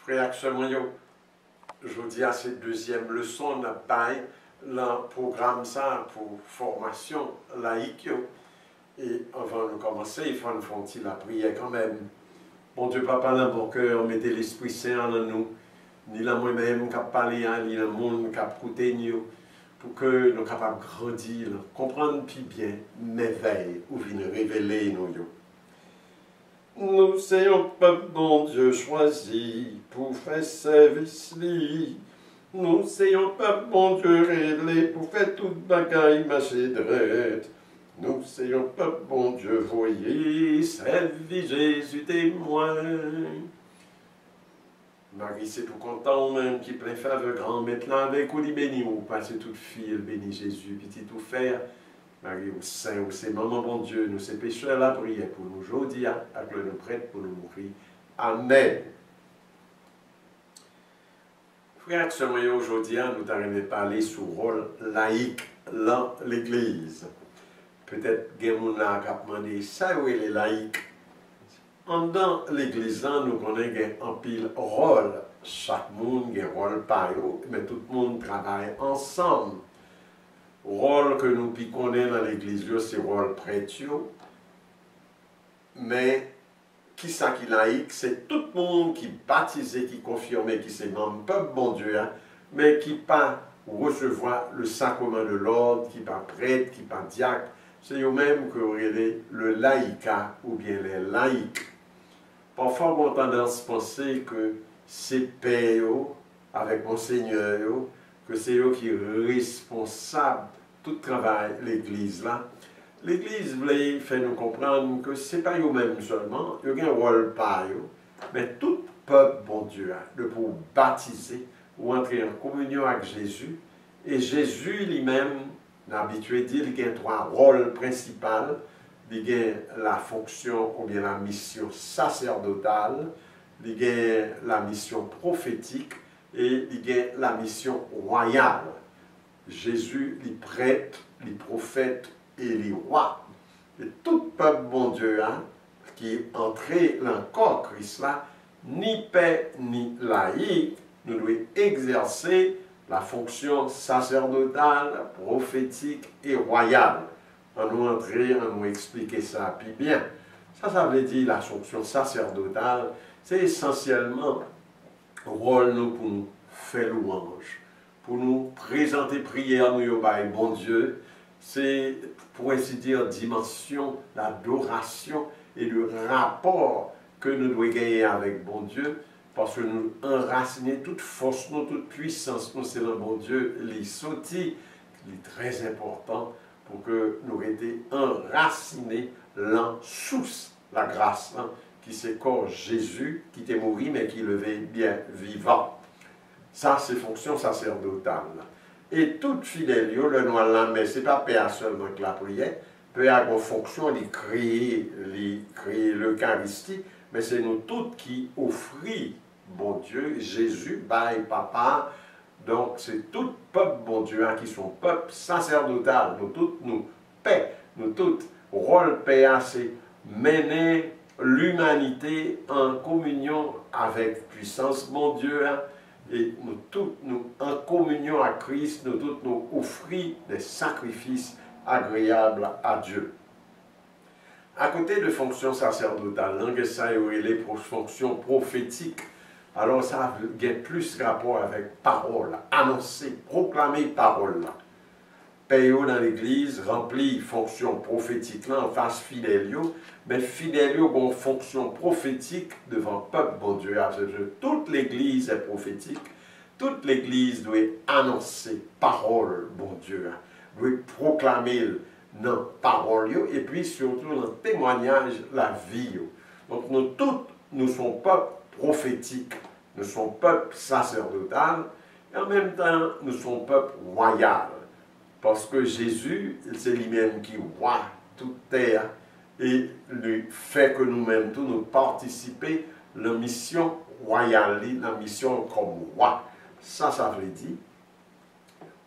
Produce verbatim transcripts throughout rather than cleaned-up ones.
Frè ak sè mwen yo, jodi a se dezyèm leson n ap bay nan pwogram sa a pou fòmasyon layik yo. E anvan nou kòmanse, fò n fè yon ti lapriyè kanmenm. Bondye Papa, nan bon kè, mete Lespri Sen an nan nou, ni nan mwen menm k ap pale a, ni nan moun k ap koute n yo, pou ke nou kapab grandi, konprann pi byen mèvèy ou vin revele nou yo. Nou se yon pèp Bondye chwazi pou fè sèvis li. Nou se yon pèp Bondye rele pou fè tout bagay mache drèt. Nou se yon pèp Bondye voye sèvi Jezi temwen. Mari, se pou kontan ou menm ki plen favè Granmèt la avèk ou, li beni w pase tout fi, li beni Jezi, pitit ou fè a. Mari, ou sen, ou se manman Bondye, nou se pechè, lapriyè pou nou jodi a, ak lè nou prèt pou nou mouri. Amèn. Frè ak sè mwen yo, jodi a, nou ta renmen pale sou wòl layik lan legliz. Petèt gen moun la k ap mande, sa yo rele layik? Anndan legliz lan, nou konnen gen anpil wòl. Chak moun gen wòl pa yo, men tout moun travay ansanm. Wòl ke nou pi konnen nan legliz yo, se wòl prèt yo. Men, kisa ki layik? Se tout moun ki batize, ki konfime, ki se manm pèp Bondye a, men ki pa resevwa le sacrement de l'ordre, ki pa prèt, ki pa dyak. Se yo menm ke yo rele le laïka oubyen les laïcs. Pafwa, gen yon tandans panse ke se pè yo avèk monsenyè yo, ke se yo ki responsab tout travay legliz la. Legliz vle fè nou konprann ke se pa yo menm sèlman, yo gen wòl pa yo, men tout pèp Bondye a, depi w batize, ou antre an kominyon ak Jezi, e Jezi li menm, n abitye di, li gen twa wòl prensipal. Li gen la fonction oubyen la mission sacerdotale, li gen la mission prophétique, e li gen la mission royale. Jezi, li prèt, li pwofèt e li wa. E tout pèp Bondye a ki antre nan kò Kris la, ni pè ni layik, nou dwe egzèse la fonction sacerdotale, prophétique et royale. Ann nou antre, ann nou eksplike sa pi byen. Sa sa vle di, la fonction sacerdotale? Se esansyèlman wòl nou pou nou fè lwanj, pou nou prezante priyè nou yo bay Bondye. Se, pour ainsi dire, dimansyon ladorasyon e de rapò ke nou dwe genyen avèk Bondye, paske nou anrasinen, tout fòs nou, tout pwisans nou, se nan Bondye li soti. Li trè enpòtan pou ke nou rete anrasinen lan sous lagras lan, ki se kò Jezi ki te mouri, men ki leve byen vivan. Sa se fonksyon sasèdotal la. E tout fidèl yo, lè nou al lanmès, se pa pè a sèlman k lapriyè. Pè a gon fonksyon, li kreye, li kreye lekaristi, men se nou tout ki ofri Bondye, Jezi, bay Papa a. Donk, se tout pèp Bondye a ki se yon pèp sasèdotal. Nou tout, nou pè, nou tout. Wòl pè a se mennen limanite an kominyon avèk pwisans Bondye a. E nou tout, nou an kominyon ak Kris, nou tout, nou ofri de sakrifis agreyab a Dye. Akote de fonksyon sasèdotal lan, gen sa yo rele pwo-, fonksyon pwofetik. Alò, sa gen plis rapò avèk pawòl, anonse, pwoklame pawòl la. Pè yo nan legliz ranpli fonksyon pwofetik lan anfas fidèl yo, men fidèl yo gen yon fonksyon pwofetik devan pèp Bondye a, paske tout legliz est prophétique. Tout legliz dwe anonse pawòl Bondye a, dwe pwoklame l nan pawòl yo, epi sitou nan temwayaj lavi yo. Donk, nou tout, nou se yon pèp pwofetik, nou se yon pèp sasèdotal, e an menm tan, nou se yon pèp wayal. Paske Jezi, se li menm ki wa tout tè a, e li fè ke nou menm tou, nou patisipe nan misyon wayal li, nan misyon l kòm wa. Sa sa vle di?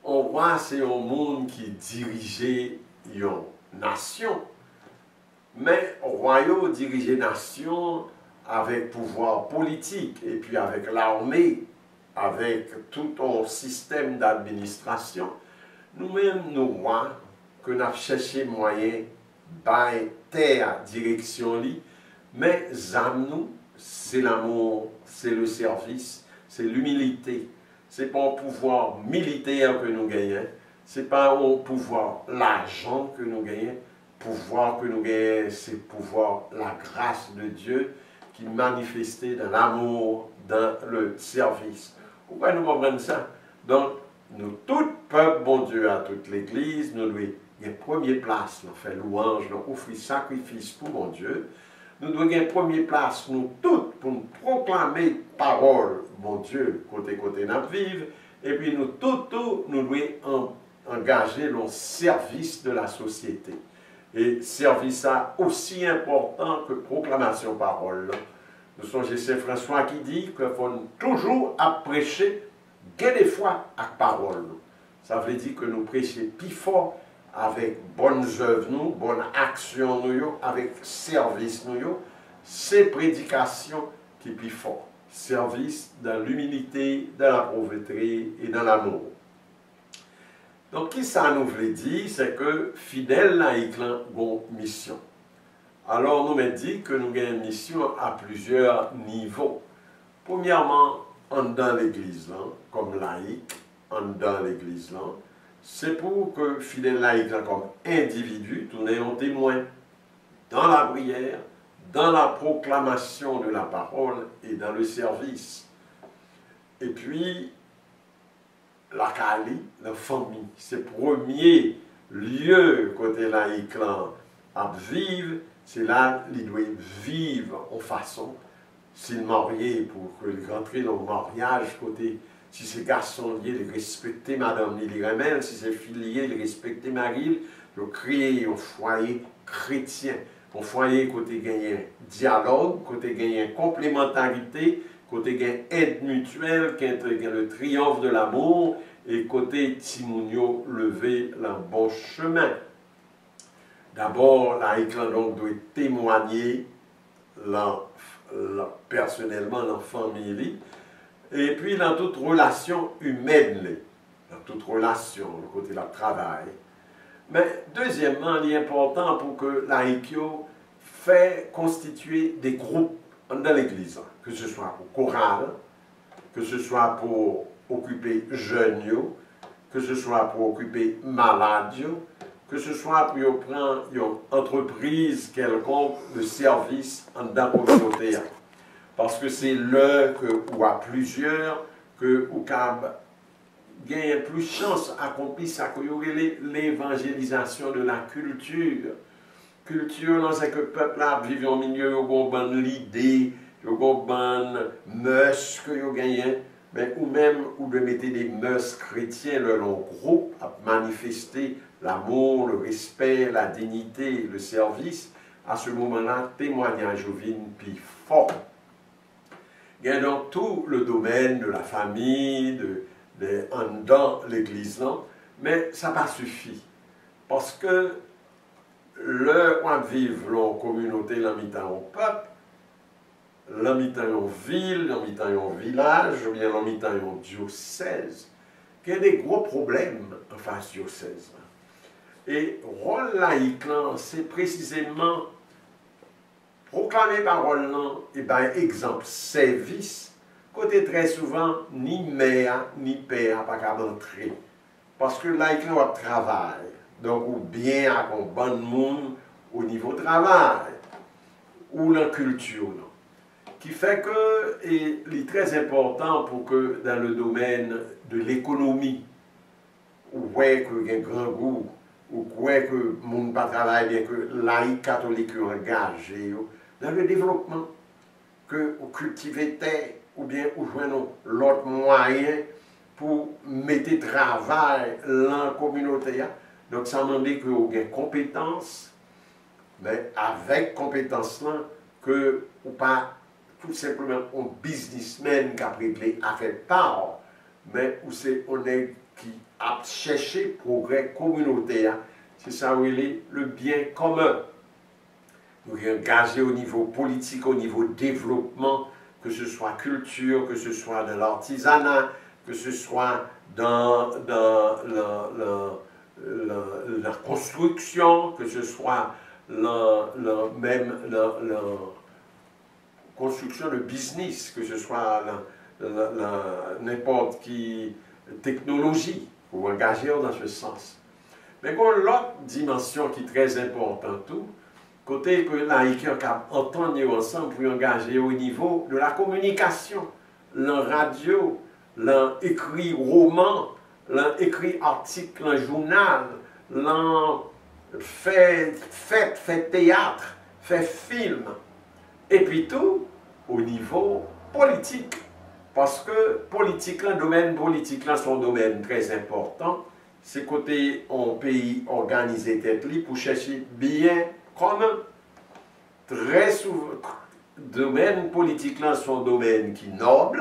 Yon wa, se yon moun ki dirije yon nasyon. Men, wa yo dirije nasyon avèk pouvwa politik, epi avèk lame, avèk tout yon sistèm d'administrasyon, nou menm, nou wa, ke n ap chèche mwayen bay tè a direksyon li, men zam nou, se lanmou, se le sèvis, se limilite. Se pa yon pouvwa militè ke nou genyen, se pa yon pouvwa lajan ke nou genyen, pouvwa ke nou genyen, se pouvwa lagras de Dye ki manifeste dans l'amour, dans le service. Ou kwè nou konprann sa? Donk, nou tout pèp Bondye a, tout legliz, nou dwe gen premye plas nan fè lwanj, nan ofri sakrifis pou Bondye. Nou dwe gen premye plas nou tout pou n pwoklame pawòl Bondye kote kote n ap viv, epi nou tout tou, nou dwe an- angaje nan sèvis de la sosyete. E sèvis sa osi enpòtan ke pwoklamasyon pawòl lan. Nou sonje Sen Franswa ki di ke fò n toujou ap preche gen de fwa ak pawòl nou. Sa vle di ke nou preche pi fò avèk bòn zèv nou, bòn aksyon nou yo, avèk sèvis nou yo. Se predikasyon ki pi fò. Service dans l'humilité, dans la pauvreté et dans l'amour. Donk, kisa nou vle di? Se ke fidèl layik lan gon misyon. Alò, nou mèt di ke nou gen misyon a plizyè nivo. Premyèman, anndan legliz lan, kòm layik, anndan legliz lan, se pou ke fidèl layik lan kòm endividi tounen yon temwen dans la prière, dans la proclamation de la parole et dans le service. Epi, lakay li, nan fanmi. Se premye lye kote layik lan ap viv, se la li dwe viv yon fason. Si l marye, pou ke li rantre nan yon maryaj kote, si se gason li ye, li respekte madanm li, li renmen l, si se fi li ye, li respekte mari l, yo kreye yon fwaye kretyen. Yon fwaye kote genyen dyalòg, kote genyen konplemantarite, kote gen èd mityèl, kote gen le triomphe de l'amour, e kote timoun yo leve nan bon chemen. Dabò, layik lan donk dwe temwanye lan, lan, pèsonèlman lan fanmi li, epi lan tout relasyon imèn li, lan tout relasyon, kote l ap travay. Men, dezyèmman, li enpòtan pou ke layik yo fè konstitye de gwoup anndan legliz lan, ke se swa pou koral, ke se swa pou okipe jèn yo, ke se swa pou okipe malad yo, ke se swa pou yo pran yon antrepriz kèlkonk de sèvis anndan kominote a. Paske se lè ke ou a plizyè ke ou kab genyen plis chans akonpli sa ke yo rele levanjelizasyon de la kilti. Kilti lan, se ke pèp la ap viv yon milye, yo gon bann lide, yo gon bann mès ke yo genyen, men ou menm, ou dwe mete de mès kretyen lè yon gwoup ap manifeste l'amour, le respect, la dignité, le service. A se moman la, temwanyaj yo vin pi fò. Gen donk tou le domèn de la fami, de, de anndan legliz lan, men sa pa sifi. Paske lè w ap viv lan yon kominote, lan mitan yon pèp, lan mitan yon vil, lan mitan yon vilaj, oubyen lan mitan yon dyosèz, gen de gwo pwoblèm anfas dyosèz lan. E wòl layik lan, se presizeman pwoklame pawòl lan e bay egzanp sèvis, kote trè souvan ni mè a ni pè a pa kab antre. Paske layik lan w ap travay, donk ou byen ak yon bann moun o nivo travay, ou lan kilti w lan. Ki fè ke e, li trè enpòtan pou ke dans le domaine de l'économie, ou wè ke gen grangou, ou kwè ke moun pa travay byen, ke layik katolik yo angaje yo dans le développement, ke ou kiltive tè, oubyen ou jwenn yon lòt mwayen pou mete travay lan kominote a. Donk, sa mande ke ou gen konpetans, men avèk konpetans lan, ke ou pa tou senpleman yon biznismèn k ap regle afè pa w, men ou se yon nèg ki ap chèche pwogrè kominote a. Se sa yo rele le bien commun. Ou angaje o nivo politik, o nivo devlopman, ke se swa kilti, ke se swa nan lartizana, ke se swa nan, nan, nan, nan, nan, nan konstriksyon, ke se swa nan, nan, menm nan, nan konstriksyon de biznis, ke se swa nan, nan, nan nenpòt ki teknoloji, ou angaje w nan se sans. Men gen yon lòt dimansyon ki trè enpòtan tou, kote ke layik yo kab antann yo ansanm pou yo angaje yo o nivo de la kominikasyon, lan radyo, lan ekri woman, lan ekri atik, lan jounal, lan fè fèt, fè teyat, fè fim. Epi tou, o nivo politik, paske politik lan, domèn politik lan se yon domèn trè enpòtan. Se kote yon peyi òganize tèt li pou chèche byen kòman. Trè souvan, domèn politik lan se yon domèn ki nòb,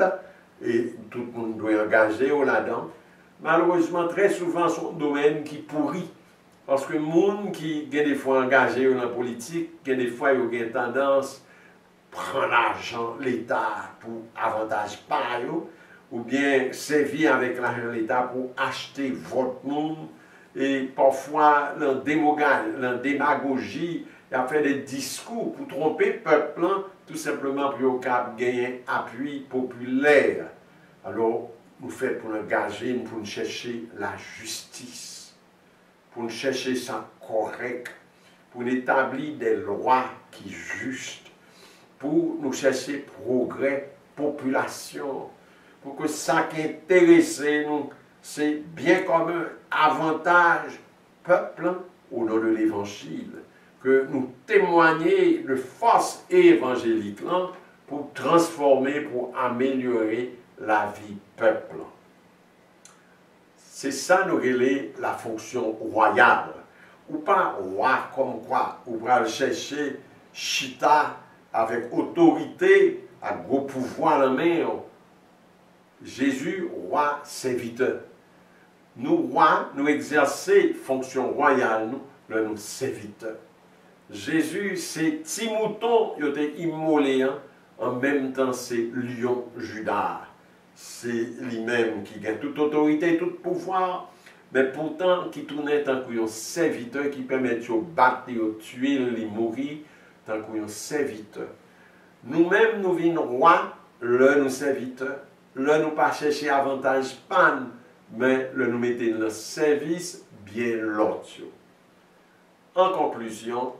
e tout moun dwe angaje yo ladan. Malerezman, trè souvan, se yon domèn ki pouri. Paske moun ki gen de fwa angaje yo nan politik, gen de fwa yo gen tandans pran lajan Leta pou avantaj pa yo, oubyen sèvi avèk lajan Leta pou achte vòt moun, e pafwa nan demoga-, nan demagoji, y ap fè de diskou pou twonpe pèp lan, tou senpleman pou yo kab genyen apui popilè. Alò, nou fèt pou n angaje n, pou n chèche lajistis, pou n chèche sa k kòrèk, pou n etabli de lwa ki jis, pou nou chèche pwogrè popilasyon, pou ke sa k enterese nou, se byen kòmen, avantaj pèp lan, o non de levanjil, ke nou temwanye de fòs evanjelik lan pou transfòme, pou amelyore lavi pèp lan. Se sa nou rele la fonksyon wayal. Ou pa wa kòmkwa ou pral chèche chita avèk otorite ak gwo pouvwa nan men w. Jezi, wa, sèvitè. Nou wa, nou egzèse fonksyon wayal nou lè nou sèvitè. Jezi se ti mouton yo te imole an, an menm tan se lyon Jida a. Se li menm ki gen tout otorite, tout pouvwa, men poutan ki tounen tankou yon sèvitè ki pèmèt yo bat li, yo tiye l, li mouri tankou yon sèvitè. Nou menm, nou vin wa lè nou sèvitè, lè nou pa chèche avantaj pa n, men lè nou mete n nan sèvis byen lòt yo. An konklizyon,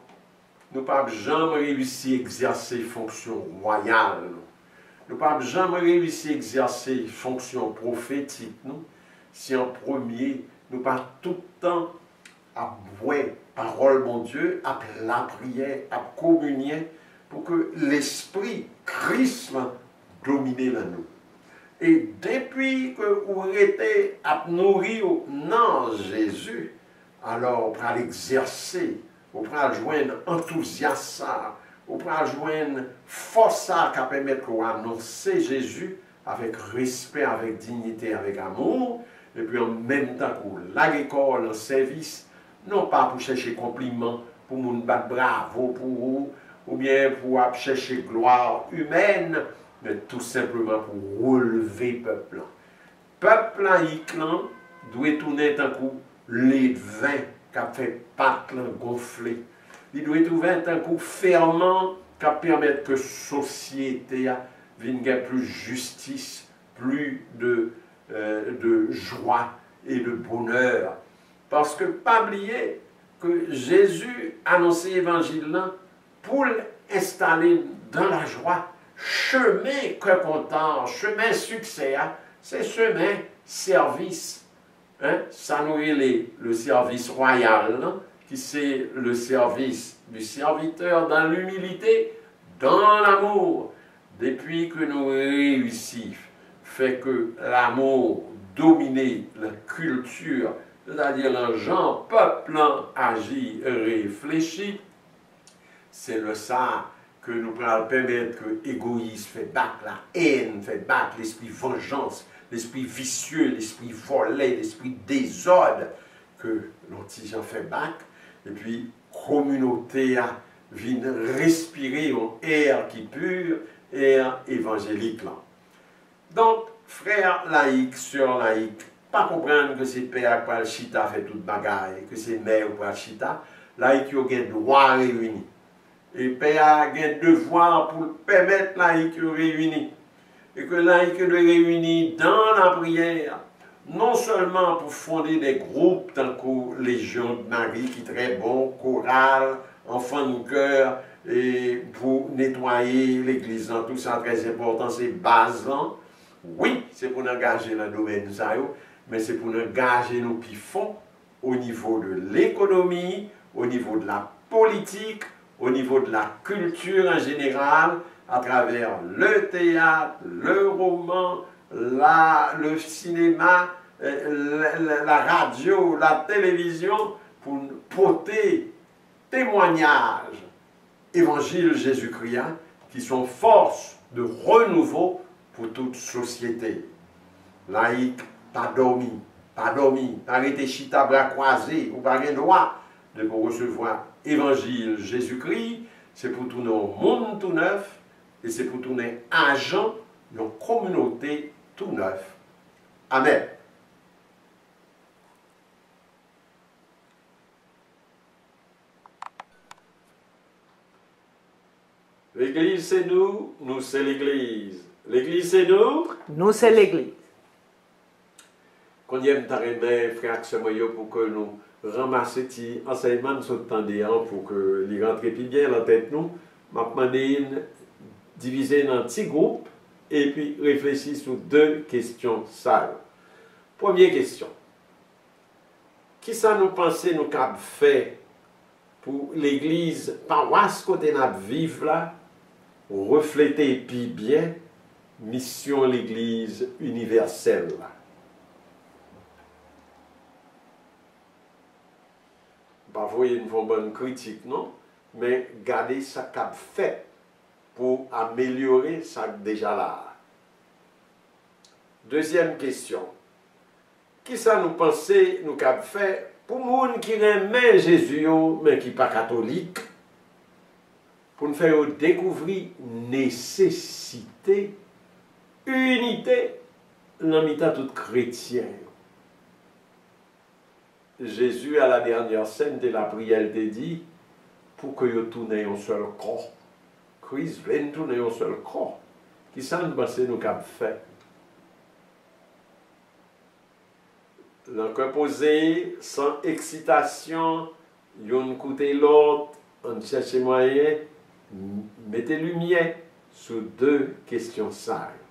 nou p ap janm reyisi egzèse fonksyon wayal nou. Nou p ap janm reyisi egzèse fonksyon pwofetik nou si an premye nou pa tout tan ap bwè pawòl Bondye, ap lapriyè, ap kominyen, pou ke Lespri Kris lan domine nan nou. E depi ke ou rete ap nouri w nan Jezi, alò ou pral egzèse, ou pral jwenn antouzyas sa, ou pral jwenn fòs sa ka pèmèt ke w anonse Jezi avèk respè, avèk diyite, avèk amou, epi an menm tan ke w lage kò w nan sèvis, non pa pou chèche konpliman, pou moun bat bravo pou ou, oubyen pou w ap chèche glwa imèn, men tou senpleman pou w releve pèp lan. Pèp layik lan dwe tounen tankou ledven k ap fè pat lan gonfle. Li dwe tounen tankou fèman k ap pèmèt ke sosyete a vin gen plis jistis, plis de, euh, de jwa e de bonè. Paske pa bliye ke Jezi anonse evanjil lan pou l enstale n dan lajwa. Chemen kè kontan, chemen siksè a, se chemen sèvis. Hein? Sa nou rele le service royal, ki se le service du serviteur dans l'humilité, dans l'amour. Depi ke nou reyisi fè ke lamou domine lan kilti, sètadi lan jan pèp lan aji, reflechi, se lè sa a ke nou pral pèmèt ke egoyis fè bak, la haine fè bak, lespri vanjans, lespri visye, lespri vòlè, lespri dezòd, ke yon ti jan fè bak, epi kominote a vin respire yon è ki pi, è evanjelik lan. Donk, frè layik, sè layik, pa konprann ke se pè a k pral chita fè tout bagay, ke se mè yo pral chita, layik yo gen dwa reyini. E pè a gen devwa pou l pèmèt layik yo reyini. E ke layik yo dwe reyini dan lapriyè, non sèlman pou fonde de gwoup tankou Lejyon de Mari ki trè bon, koral, anfan de kè, e pou netwaye legliz lan, tou sa trè enpòtan, se baz lan. Wi, se pou n angaje nan domèn sa yo, men se pou n angaje nou pi fon o nivo de lekonomi, o nivo de la politik, o nivo de la kilti an jeneral, atravè le teyat, le roman, la, le sinema, eh, la, la, la radyo, la televizyon, pou n pote temwanyaj evanjil Jezikri a, ki se yon fòs de renouvo pou tout sosyete. Layik, pa dòmi, pa dòmi, pa rete chita bra kwaze, ou pa gen dwa. Depi w resevwa evanjil Jezikri, se pou tounen yon moun tou nèf, e se pou tounen ajan yon kominote tou nèf. Amèn. Legliz se nou, nou se legliz. Legliz se nou. Nou se legliz. Kounye a m ta renmen, frè ak sè mwen yo, pou ke nou ranmase ti ansèyman n sot tande an, pou ke li rantre pi byen nan tèt nou. M ap mande n divize nan ti gwoup, epi reflechi sou de kesyon sa yo. Premye kesyon. Kisa nou panse nou kab fè pou legliz, pawas kote n ap viv la, reflete pi byen misyon legliz inivèsèl la? M pa voye n fè yon bann kritik, non, men gade sa k ap fèt pou amelyore sa k deja la a. Dezyèm kesyon, kisa nou panse nou kab fè pou moun ki renmen Jezi yo, men ki pa katolik, pou n fè yo dekouvri nesesite inite nan mitan tout kretyen yo? Jezi, à la dernière scène, te lapriyè, l te di, pou ke yo tounen yon sèl kò. Kris vle n tounen yon sèl kò. Kisa n panse nou kab fè? Nan kè poze, san eksitasyon, youn koute lòt, ann chèche mwayen mete limyè sou de kesyon sa yo.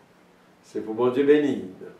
Se pou Bondye beni n.